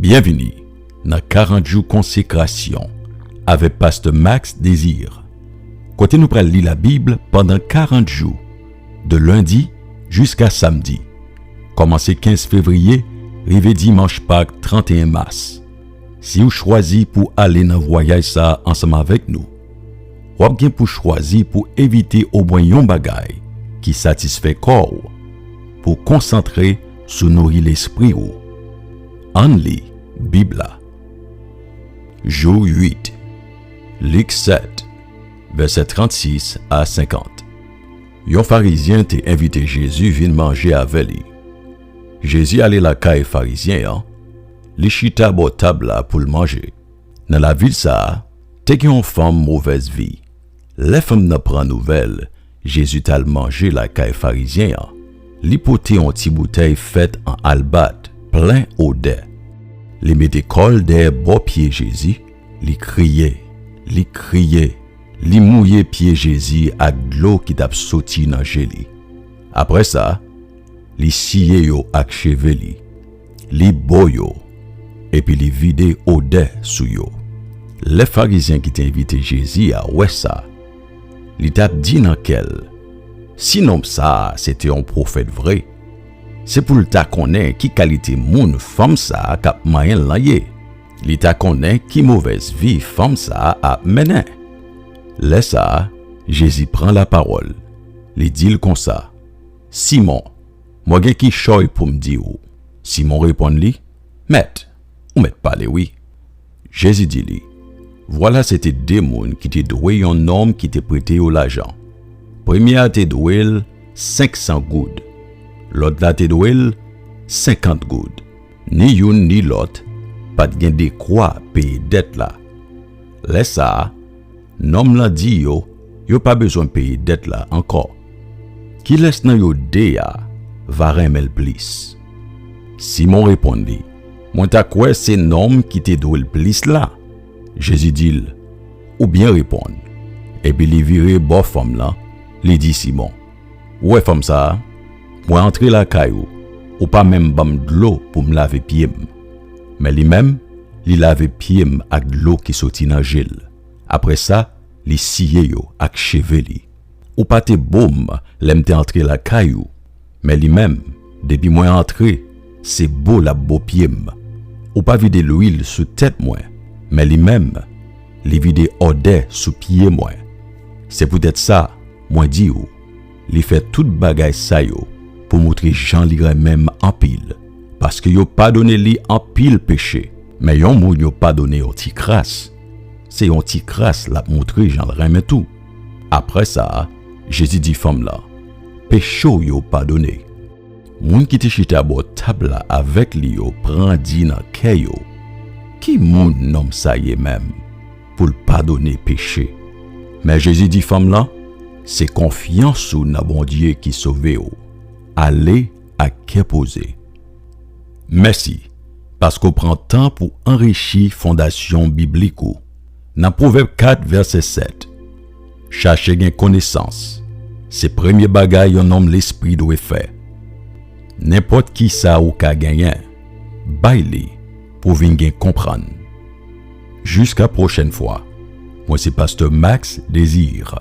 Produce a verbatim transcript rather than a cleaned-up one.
Byenvini nan karant jou konsekrasyon avèk Pastè Max Désir, kote nou pral li Labib pandan karant jou, de lendi jiska samdi, kòmanse kenz fevriye rive dimanch Pak trannteyen mas. Si w chwazi pou ale nan vwayaj sa a ansanm avèk nou, w ap gen pou chwazi pou evite omwen yon bagay ki satisfè kò w, pou konsantre sou nouri lespri w. Ann li Bib la. Jou uit, Lik sèt, vèsè trannsis a senkant. Yon Farizyen te envite Jezi vin manje avè li. Jezi ale lakay Farizyen an, li chita bò tab la pou l manje. Nan lavil sa a, te gen yon fanm movèz vi. Lè fanm nan pran nouvèl Jezi t al manje lakay Farizyen an, li pote yon ti boutèy fèt an albat, plen odè. Li mete kò l dèyè bò pye Jezi, li kriye, li kriye, li mouye pye Jezi ak dlo ki t ap soti nan je li. Apre sa, li siye yo ak cheve li, li bo yo, epi li vide odè sou yo. Lè Farizyen ki te envite Jezi a wè sa, li t ap di nan kè l, "Si nonm sa a se te yon pwofèt vre, se pou l ta konnen ki kalite moun fanm sa a k ap manyen l lan ye. Li ta konnen ki movèz vi fanm sa a ap mennen." Lè sa a, Jezi pran lapawòl, li di l konsa, "Simon, mwen gen kichòy pou m di w." Simon reponn li, "Mèt, ou mèt pale wi." Jezi di li, "Vwala se te de moun ki te dwe yon nonm ki te prete yo lajan. Premye a te dwe l senksan goud, lòt la te dwe l senkant goud. Ni youn ni lòt pa t gen dekwa peye dèt la. Lè sa a, nonm lan di yo, yo pa bezwen peye dèt la ankò. Kilès nan yo de a va renmen l plis?" Simon reponn li, "Mwen ta kwè se nonm ki te dwe l plis la." Jezi di l, "Ou byen reponn." Epi li vire bò fanm lan, li di Simon, "Ou wè fanm sa a? Mwen antre lakay ou, ou pa menm ban m dlo pou m lave pye m. Men li menm, li lave pye m ak dlo ki soti nan je l. Apre sa, li siye yo ak cheve li. Ou pa te bo m lè m te antre lakay ou, men li menm, depi mwen antre, se bo l ap bo pye m. Ou pa vide lwil sou tèt mwen, men li menm, li vide odè sou pye mwen. Se poutèt sa, mwen di w, li fè tout bagay sa yo pou montre jan li renmen m anpil, paske yo padone li anpil peche. Men yon moun yo padone yon ti kras, se yon ti kras l ap montre jan l renmen tou." Apre sa, Jezi di fanm lan, "Peche w yo padone." Moun ki te chita bò tab la avèk li yo pran di nan kè yo, "Ki moun nonm sa ye menm pou l padone peche?" Men Jezi di fanm lan, "Se konfyans ou nan Bondye ki sove w. Ale ak kè poze." Mèsi, paske w pran tan pou anrichi fondasyon biblik ou. Nan Pwovèb kat, vèsè sèt, "Chache gen konesans, se premye bagay yon nonm lespri dwe fè." Nenpòt ki sa ou ka genyen, bay li pou w vin gen konprann. Jiska pwochèn fwa, mwen se Pastè Max Désir.